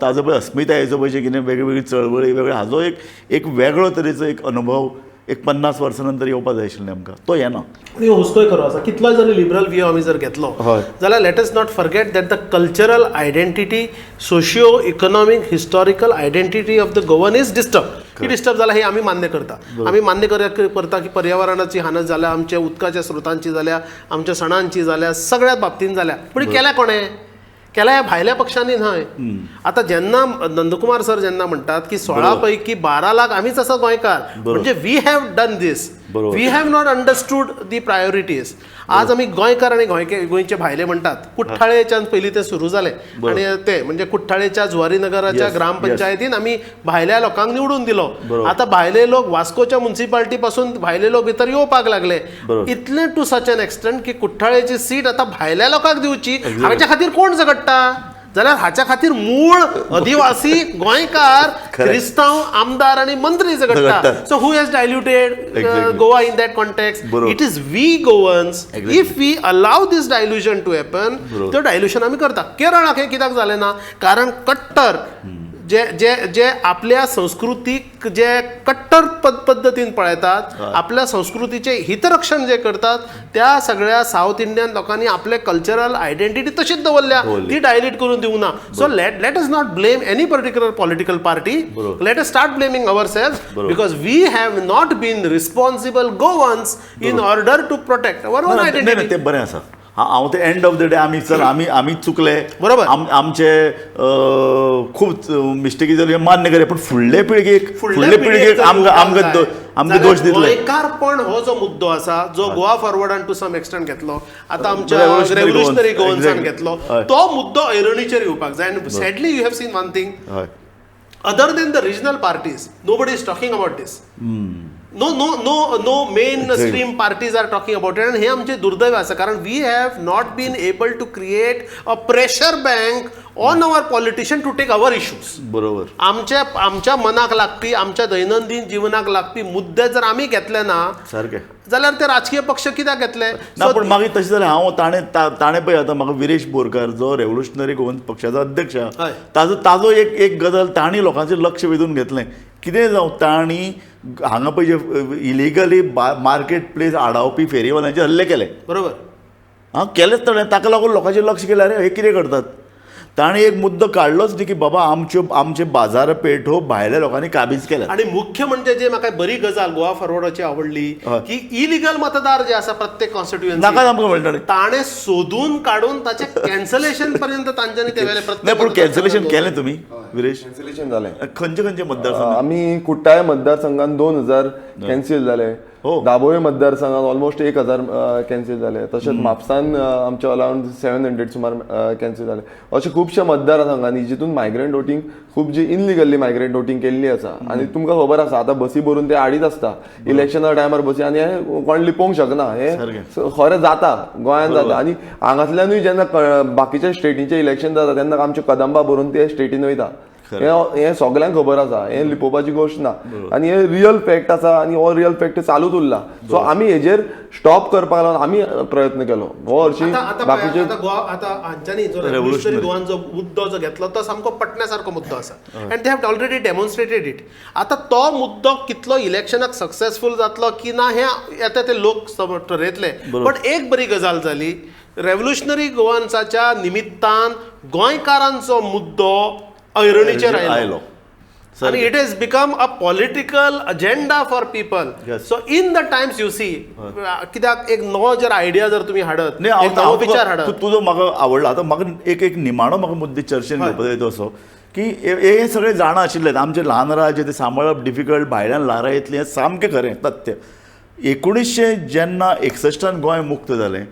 ताजो पळय अस्मितायेचो पळय जे कितें वेगळी चळवळी वेगळे हाजो एक एक वेगळो तरेचो एक अनुभव एक 50 वर्सां नंतर येवपा जाय आशिल्लें आमकां, तो येना. हुस्कोय खरो आसा. कितलोय जरी लिबरल व्यू आमी जर घेतलो जाल्यार let us not forget that the cultural identity, socio economic, historical identity of the Goan is disturb. He disturb जाला हे आमी मान्य करता. आमी मान्य करता की पर्यावरणाची हानत जाल्या, आमच्या उदकाच्या स्रोतांची जाल्या, आमच्या सणांची जाल्या, सगळ्या बाबतीन जाल्या. पूण केल्या कोणें? केल्या भायल्या पक्षांनी न्हय. आतां जेन्ना नंदकुमार सर जेन्ना म्हणटात की 16 पैकी 12 लाख आमीच आसा गोंयकार, म्हणजे we have done these. We have not understood the priorities. आज आमी गोंयकार आनी गोंयचे भायले म्हणटात. कुठ्ठाळेच्यान पयलीं तें सुरू जालें आनी ते म्हणजे कुठ्ठाळेच्या जुवारी नगराच्या ग्रामपंचायतीन आमी भायल्या लोकांक निवडून दिलो. आतां भायले लोक वास्कोच्या मुन्सिपाल्टी पासून भायले लोक भितर येवपाक लागले. इतलें टू सच एन एक्सटेंट की कुठ्ठाळेची सीट आतां भायल्या लोकांक दिवची. हाच्या खातीर कोण झगडटा जाल्यार हाच्या खातीर मूळ अधिवासी गोंयकार क्रिस्तांव आमदार आनी मंत्री झगडटा. So who has diluted Goa in that context? It is we Goans. If we allow this dilution to happen, त्यो डायल्युशन आमी करता. केरळाक हें कित्याक जालें ना? कारण कट्टर जे जे जे आपल्या संस्कृतीक जे कट्टर पद्दतीन पळयतात, आपल्या संस्कृतीचें हितरक्षण जे करतात, त्या सगळ्या सावथ इंडियन लोकांनी आपले कल्चरल आयडेंटिटी तशीच दवरल्या, ती डायल्यूट करून दिवंक ना. So let us not blame any particular political party. Let us start blaming our self because we have not been responsible Goans in order to protect our own identity. तें बरें आसा. हांव ते एंड ऑफ the day आमी चल आमी आमी चुकले, बरोबर, आमचे खूब मिस्टेकी जाल्यो मान्य करया, पूण फुडले पिळगेक आमकां आमकां दोश दितले. गोंयकारपण हो जो मुद्दो आसा जो गोवा फॉरवर्डान टू सम एक्सटेंट घेतलो, आतां आमच्या रेव्होल्युशनरी गोवन्सान घेतलो, तो मुद्दो ऐरणीचेर येवपाक जाय. आनी sadly you have seen one thing, other than the regional parties nobody is talking about this. No no no no mainstream parties are talking about it. आनी हें आमचें दुर्दैव आसा, कारण we have not been able to create a pressure bank on our politician to take our issues. बरोबर. आमच्या आमच्या मनाक लागपी, आमच्या दैनंदीन जिवनाक लागपी मुद्दे जर आमी घेतले ना सारके जाल्यार ते राजकीय पक्ष कित्याक घेतले ना? पूण मागीर तशें जाल्यार हांव ताणें पळय आतां म्हाका विरेश बोरकार जो रेव्होल्युशनरी गोवन पक्षाचो अध्यक्ष आसा, ताजो एक एक गजाल तांणी लोकांचें लक्ष वेधून घेतलें. कितें जावं, तांणी हांगा पळय जे इलिगली मार्केट प्लेस आडावपी फेरीवाल्यांचे हल्ले केले. बरोबर. हां, केलेच ताणें. ताका लागून लोकांचें लक्ष गेलें, अरे हे कितें करतात. ताणें एक मुद्दो काडलोच न्ही की बाबा आमच्यो आमचे बाजारपेठो भायल्या लोकांनी काबीज केल्या. आनी मुख्य म्हणजे जे म्हाका बरी गजाल गोवा फॉरवर्डाची आवडली की इलिगल मतदार जे आसा प्रत्येक कॉन्स्टिट्युएन्सी नाका आमकां म्हणटा ताणें सोदून काडून ताचें कॅन्सलेशन पर्यंत तांच्यांनी ते वेलें. नाही, पूण कॅन्सलेशन केलें तुमी विरेश? कॅन्सलेशन जालें. खंयचे खंयचे मतदारसंघ? आमी कुट्टाळे मतदारसंघान 2000 कॅन्सील जाले, दाबोळे मतदारसंघात ऑलमोस्ट 1000 कॅन्सील जाले, तशेंच म्हापसान आमचे अरावंड 700 सुमार कॅन्सील जाले. अशे खुबशे मतदारसंघांनी जितून मायग्रंट वोटींग खूब जी इनलिगली मायग्रंट वोटींग केल्ली आसा. आनी तुमकां खबर आसा आतां बसी भरून ते आडीत आसता इलेक्शना टायमार बसी, आनी हें कोण लिपोवंक शकना, हें खरें जाता गोंयांत जाता. आनी हांगासल्यानूय जेन्ना बाकीच्या स्टेटींचें इलेक्शन जाता तेन्ना आमचे कदंबा भरून ते स्टेटीन वयता. हें सगल्यांक खबर आसा, हें लिपोवपाची गोश्ट ना आनी हें रियल फॅक्ट आसा आनी हो रियल फॅक्ट चालूच उरला. सो आमी हेजेर स्टॉप करपाक लागून आमी प्रयत्न केलो. हो हरशीं बाकीचे आतां हांच्यांनी जो रेव्होल्युशनरी गोवान जो मुद्दो जो घेतलो तो सामको पटण्या सारको मुद्दो आसा and they have already demonstrated it. आतां तो मुद्दो कितलो इलेक्शनाक सक्सेसफूल जातलो की ना हें आतां ते लोक ठरयतले. बट एक बरी गजाल जाली, रेव्होल्युशनरी गोवान्साच्या निमित्तान गोंयकारांचो मुद्दो ऐरणीचेर आयलो आनी it has become a political agenda for people. So in the times you see, कित्याक एक नवो जर आयडिया जर तुमी हाडत, नवो विचार हाडत, तुजो म्हाका आवडला. आतां म्हाका एक एक निमाणो म्हाका मुद्दे चर्चेन घेवपाक जाय तो असो की हे सगळे जाणा आशिल्ले आमचें ल्हान राज्य तें सांबाळप डिफिकल्ट, भायल्यान ल्हारां येतलीं, हें सामकें खरें तथ्य. 1961 गोंय मुक्त जालें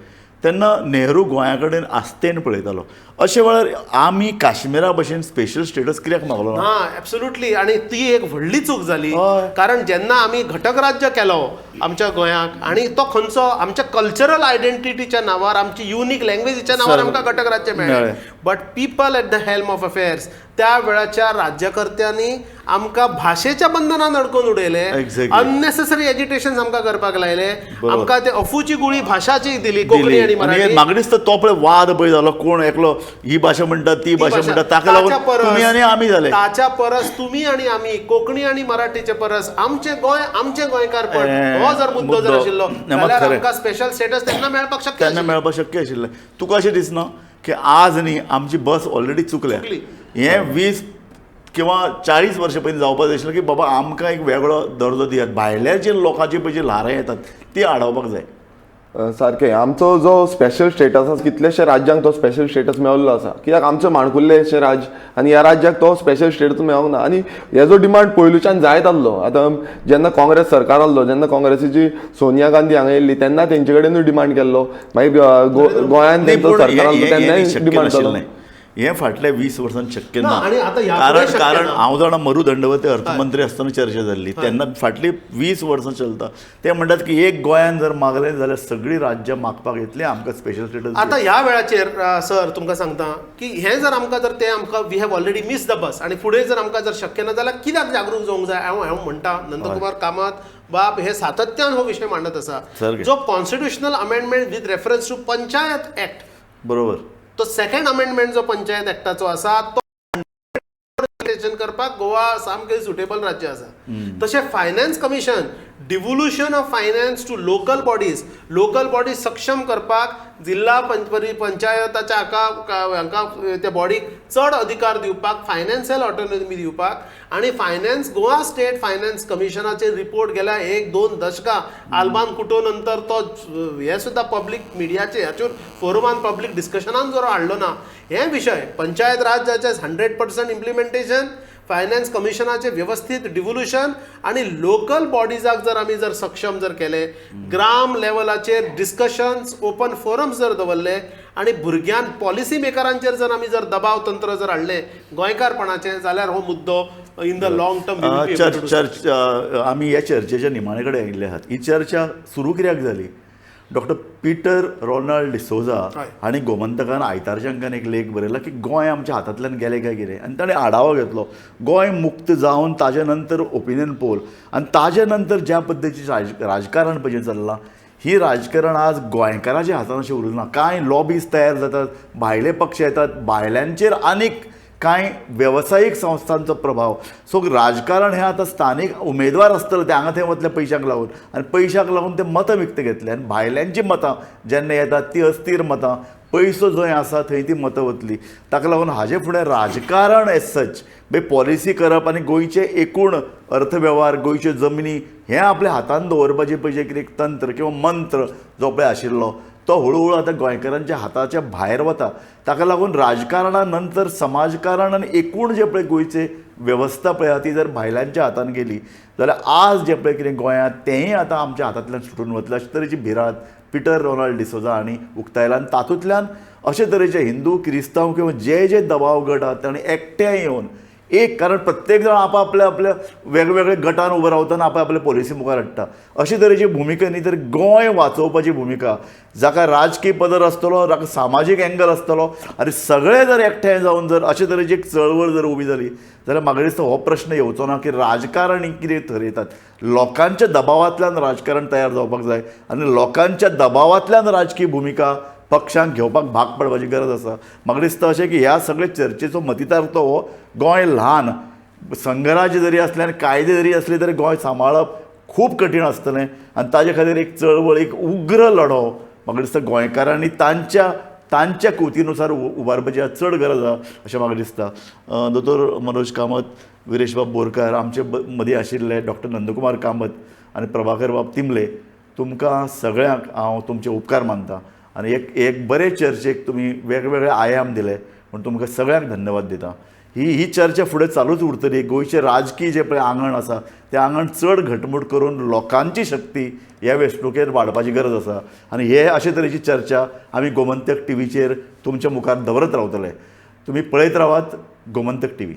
तेन्ना नेहरू गोंया कडेन आस्तेन पळयतालो. अशे वेळार आमी काश्मीरा भशेन स्पेशल स्टेटस कित्याक मागलो ना? एब्सोल्युटली. आनी ती एक व्हडली चूक जाली, कारण जेन्ना आमी घटक राज्य केलो आमच्या गोंयाक आनी तो खंयचो आमच्या कल्चरल आयडेंटिटीच्या नांवार, आमची युनीक लँग्वेजीच्या नांवार आमकां घटक राज्य मेळ्ळें. But people at the helm of affairs त्या वेळाच्या राज्यकर्त्यांनी आमकां भाशेच्या बंधनान अडकोवन उडयले, अननेसेसरी एजिटेशन आमकां करपाक लायले, आमकां ते अफूची गुळी भाशाची दिली, कोंकणी आनी मराठी. म्हाका दिसता तो पळय वाद पळय जालो, कोण एकलो ही भाशा म्हणटा ती भाशा म्हणटा, ताका लागून तुमी आनी आमी जाले. ताच्या परस तुमी आनी आमी, कोंकणी आनी मराठीचे परस आमचें गोंय, आमचें गोंयकारपण हो जर मुद्दो जर आशिल्लो जाल्यार आमकां स्पेशल स्टेटस तेन्ना मेळपाक शक्य, तेन्ना मेळपाक शक्य आशिल्लें. तुका अशें दिसना की आज न्ही आमची बस ऑलरेडी चुकल्या? हें 20 किंवा 40 वर्सां पयलीं जावपाक जाय आशिल्लें की बाबा आमकां एक वेगळो दर्जो दियात, भायल्या जे लोकांची पळय जी ल्हारां येतात ती आडावपाक जाय. सारकें आमचो जो स्पेशल स्टेटस आसा कितलेशे राज्यांक तो स्पेशल स्टेटस मेळिल्लो आसा, कित्याक आमचें माणकुल्लें अशें राज्य आनी ह्या राज्याक तो स्पेशल स्टेटस मेळोंक ना आनी हेजो डिमांड पयलुच्यान जायत आसलो. आतां जेन्ना काँग्रेस सरकार आसलो, जेन्ना काँग्रेसीची सोनिया गांधी हांगा येयल्ली तेन्ना तेंचे कडेनूय डिमांड केल्लो, मागीर गोंयांत तेंचो सरकार आसलो तेन्नाय डिमांड जालो. हें फाटल्या 20 वर्सांत शक्य ना, कारण कारण हांव जाणा मरू दंडवते अर्थमंत्री आसतना चर्चा जाल्ली तेन्ना फाटली 20 वर्सां चलता. ते म्हणटात की एक गोंयान जर मागलें जाल्यार सगळीं राज्यां मागपाक येतली, आमकां स्पेशल स्टेटस. आतां ह्या वेळाचेर सर तुमकां सांगता की हें जर आमकां जर तें आमकां we have already miss the bus आनी फुडें जर आमकां जर शक्य ना जाल्यार कित्याक जागरूक जावंक जाय. हांव हांव म्हणटा नंदकुमार कामत बाब हे सातत्यान हो विशय मांडत आसा, जो constitutional amendment with reference to panchayat act, बरोबर, तो सेकंड अमेंडमेंट जो पंचायत एक्टाचो आसा तो करपाक गोवा सामकें सुटेबल राज्य आसा. तशें finance commission, devolution of finance to local bodies, local bodies सक्षम करपाक जिल्हा पंचायताच्या हांकां त्या बॉडीक चड अधिकार दिवपाक, फायनान्शियल ऑटोनॉमी दिवपाक आनी फायनान्स गोवा स्टेट फायनान्स कमिशनाचे रिपोर्ट गेल्या 1-2 दशकां आल्बान कुटो नंतर तो हे सुद्दां पब्लीक मिडियाचे हाचेर फोरमान पब्लीक डिस्कशनान जर हाडलो ना हे विशय. पंचायत राज्याचे 100% इम्प्लिमेंटेशन, फायनान्स कमिशनाचे वेवस्थीत डिवोल्युशन आनी लोकल बॉडीजाक जर आमी जर सक्षम जर केले, ग्राम लेवलाचेर डिस्कशन्स, ओपन फोरम्स जर दवरले आनी भुरग्यान पॉलिसी मेकरांचेर जर आमी जर दबाव तंत्र जर हाडलें गोंयकारपणाचें जाल्यार हो मुद्दो इन the long term. आमी ह्या चर्चेच्या निमाणे कडेन आयिल्ले आहात. ही चर्चा सुरू कित्याक जाली? डॉक्टर पीटर रोनाल्ड डिसोजा हांणी गोमंतकान आयतारच्या अंकान एक लेख बरयला की गोंय आमच्या हातांतल्यान गेलें काय कितें, आनी ताणें आढावो घेतलो गोंय मुक्त जावन ताजे नंतर ओपिनियन पोल आनी ताजे नंतर ज्या पद्दतीचें राजकारण पळय चल्लां, ही राजकारण आज गोंयकाराच्या हातान अशें उरूंक ना. कांय लॉबीज तयार जातात, भायले पक्ष येतात, भायल्यांचेर आनीक कांय वेवसायीक संस्थांचो प्रभाव. सो राजकारण हें आतां स्थानीक उमेदवार आसतले ते हांगा थंय वतले पयशांक लागून आनी पयशांक लागून ते मतां विकते घेतले आनी भायल्यांची मतां जेन्ना येतात ती अस्थीर मतां, पयसो जंय आसा थंय ती मतां वतली. ताका लागून हाजे फुडें राजकारण एज सच मागीर पॉलिसी करप आनी गोंयचे एकूण अर्थवेव्हार, गोंयच्यो जमनी हें आपल्या हातान दवरपाचें पळय कितें एक तंत्र किंवा मंत्र जो पळय आशिल्लो तो हळूहळू आतां गोंयकारांच्या हाताच्या भायर वता. ताका लागून राजकारणा नंतर समाजकारण आनी एकूण जे पळय गोंयचे वेवस्था पळय आहा ती जर भायल्यांच्या हातान गेली जाल्यार आज जें पळय कितें गोंयांत तेंय आतां आमच्या हातांतल्यान सुटून वतलें अशे तरेची भिरांत पिटर रोनाल्ड डिसोजा हांणी उक्तायला. आनी तातूंतल्यान अशे तरेचे हिंदू क्रिस्तांव किंवा जे जे दबाव गट आहात तांणी एकठांय येवन एक, कारण प्रत्येक जाण आपआपल्या आपल्या वेगवेगळ्या गटान उबो रावता आनी आपआपल्या पॉलिसी मुखार हाडटा, अशे तरेची भुमिका न्ही तर गोंय वाचोवपाची भुमिका, जाका राजकीय पदर आसतलो, जाका सामाजीक एंगल आसतलो आनी सगळे जर एकठांय जावन जर अशे तरेची एक चळवळ जर उबी जाली जाल्यार म्हाका दिसता हो प्रश्न येवचो ना की राजकारणी कितें थरयतात. लोकांच्या दबावांतल्यान राजकारण तयार जावपाक जाय आनी लोकांच्या दबावांतल्यान राजकीय भुमिका पक्षांक घेवपाक भाग पडपाची गरज आसा. म्हाका दिसता अशें की ह्या सगळे चर्चेचो मतितार्थ हो गोंय ल्हान संघराज्य जरी आसलें आनी कायदे जरी आसले तरी गोंय सांबाळप खूब कठीण आसतलें आनी ताजे खातीर एक चळवळ, एक उग्र लढो म्हाका दिसता गोंयकारांनी तांच्या तांच्या कुवतीनुसार उबारपाची आज चड गरज आसा अशें म्हाका दिसता. दोतोर मनोज कामत, विरेशबाब बोरकार आमचे मदीं आशिल्ले डॉक्टर नंदकुमार कामत आनी प्रभाकर बाब तिमले, तुमकां सगळ्यांक हांव तुमचे उपकार मानता आनी एक एक बरे चर्चेक तुमी वेगवेगळे आयाम दिले म्हूण तुमकां सगळ्यांक धन्यवाद दिता. ही ही चर्चा फुडें चालूच उरतली. गोंयचें राजकीय जें पळय आंगण आसा तें आंगण चड घटमूट करून लोकांची शक्ती ह्या वेंचणुकेर वाडपाची गरज आसा आनी हे अशे तरेची चर्चा आमी गोमंतक टीव्हीचेर तुमच्या मुखार दवरत रावतले. तुमी पळयत रावात गोमंतक टीव्ही.